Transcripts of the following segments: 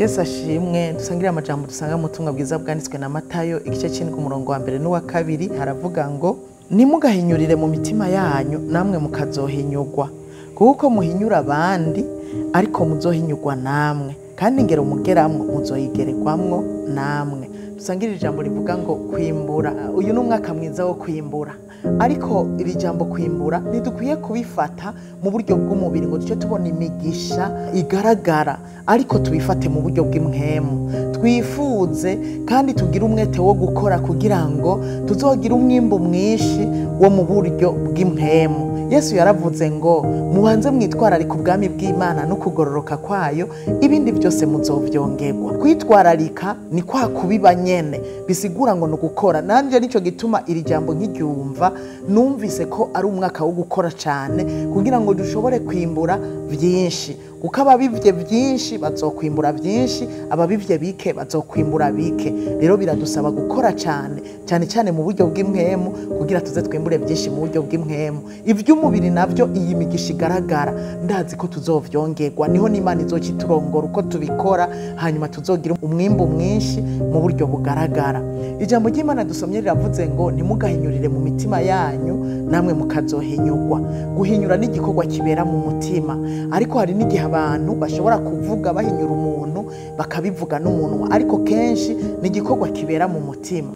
Yesu ashimwe. Dusangire amajambo dusanga mu butumwa bwiza bwanditswe na Matayo, igice c'indwi, umurongo wa mbere n'uwa kabiri. Haravuga ngo: "Ntimugahinyurire mu mitima yanyu, namwe mukazohinyurwa, kuko muhinyura abandi ariko muzohinyurwa namwe, kandi ingero mugeramwo muzoyigererwamwo namwe." Dusangire ijambo rivuga ngo kwimbura. Uyu ni umwaka mwiza wo kwimbura, ariko iri jambo kwimbura ntidukwiye kubifata mu buryo bw'umubiri ngo duce tubona imigisha igaragara, ariko tubifate mu buryo bw'impwemu, twifuze kandi tugire umwete wo gukora kugira ngo tuzogire umwimbu mwinshi wo mu buryo bw'impwemu. Yesu yaravuze ngo: "Mubanze mwitwararika ubwami bw'Imana no kugororoka kwayo, ibindi byose muzovyongerwa." Kwitwararika ni kwa kubiba nyene, bisigura ngo ni ugukora. Nanje nico gituma iri jambo nkiryumva numvise ko ari umwaka wo gukora cane kugira ngo dushobore kwimbura vyinshi, kuko ababivye vyinshi bazokwimbura vyinshi, ababivye bike bazokwimbura bike. Rero biradusaba gukora cane cyane cyane mu buryo bw'impwemu kugira tuze twimbure byinshi mu buryo bw'impwemu. Ivy'umubiri navyo, iyi migisha igaragara, ndazi ko tuzovyongerwa. Niho n'Imana izoca iturongora uko tubikora, hanyuma tuzogira umwimbu mwinshi mu buryo bugaragara. Ijambo ry'Imana dusomye riravuze ngo: "Ntimugahinyurire mu mitima yanyu, namwe mukazohinyurwa." Guhinyura ni igikorwa kibera mu mutima, ariko hari n'igihe abantu bashobora kuvuga bahinyura umuntu, bakabivuga n'umunwa, ariko kenshi ni igikorwa kibera mu mutima.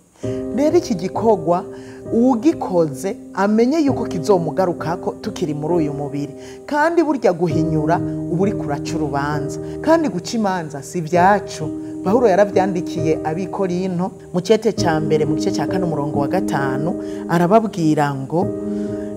Rero iki gikorwa uwugikoze amenye yuko kizomugarukako tukiri muri uyu mubiri. Kandi burya guhinyura uba uriko uraca urubanza, kandi guca imanza si ibyacu. Pawulo yaravyandikiye Abikorinto mu cete ca mbere, mu gice cya 4, umurongo wa 5, arababwira ngo: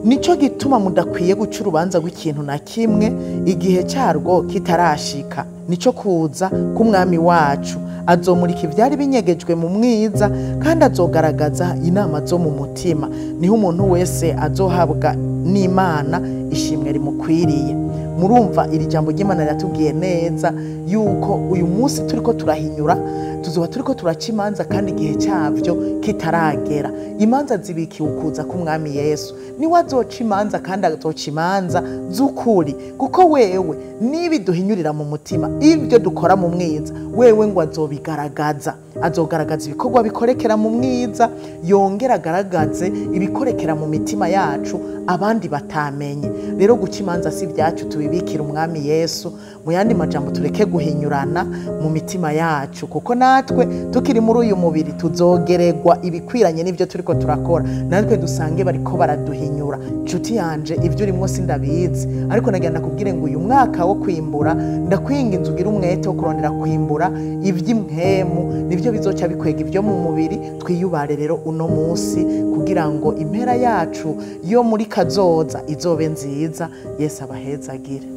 "Nico gituma mudakwiye guca urubanza rw'ikintu na kimwe igihe cyarwo kitarashika, nico kuza k'Umwami wacu. Azomurika ivyari binyegejwe mu mwiza, kandi azogaragaza inama zo mu mutima. Niho umuntu wese azohabwa n'Imana ishimwe rimukwiriye." Murumva iri jambo ry'Imana riratubwiye neza yuko uyu munsi turiko turahinyura, tuzoba turiko turaca imanza kandi igihe cyavyo kitaragera. Imanza zibikiwe ukuza k'Umwami Yesu. Niwe azoca imanza, kandi azoca imanza z'ukuri, kuko wewe niba duhinyurira mu mutima, ibyo dukora mu mwiza, wewe ngo azobigaragaza. Azogaragaza ibikorwa bikorekera mu mwiza, yongera agaragaze ibikorekera mu mitima yacu abandi batamenye. Rero guca imanza si ibyacu, tubibikira Umwami Yesu. Mu yandi majambo, tureke guhinyurana mu mitima yacu, kuko natwe tukiri muri uyu mubiri tuzogeregwa ibikwiranye n'ibyo turiko turakora, natwe dusange bariko baraduhinyura. Nshuti yanje, ibyo urimwo sindabizi, ariko nagira ndakubwire ngo uyu mwaka wo kwimbura, ndakwinginze ugire umwete wo kurondera kwimbura ivy'impwemu, nivyo bizoca bikwega ibyo mu mubiri. Twiyubare rero uno munsi kugira ngo impera yacu yo muri kazoza izobe nziza. Yesu abahezagire.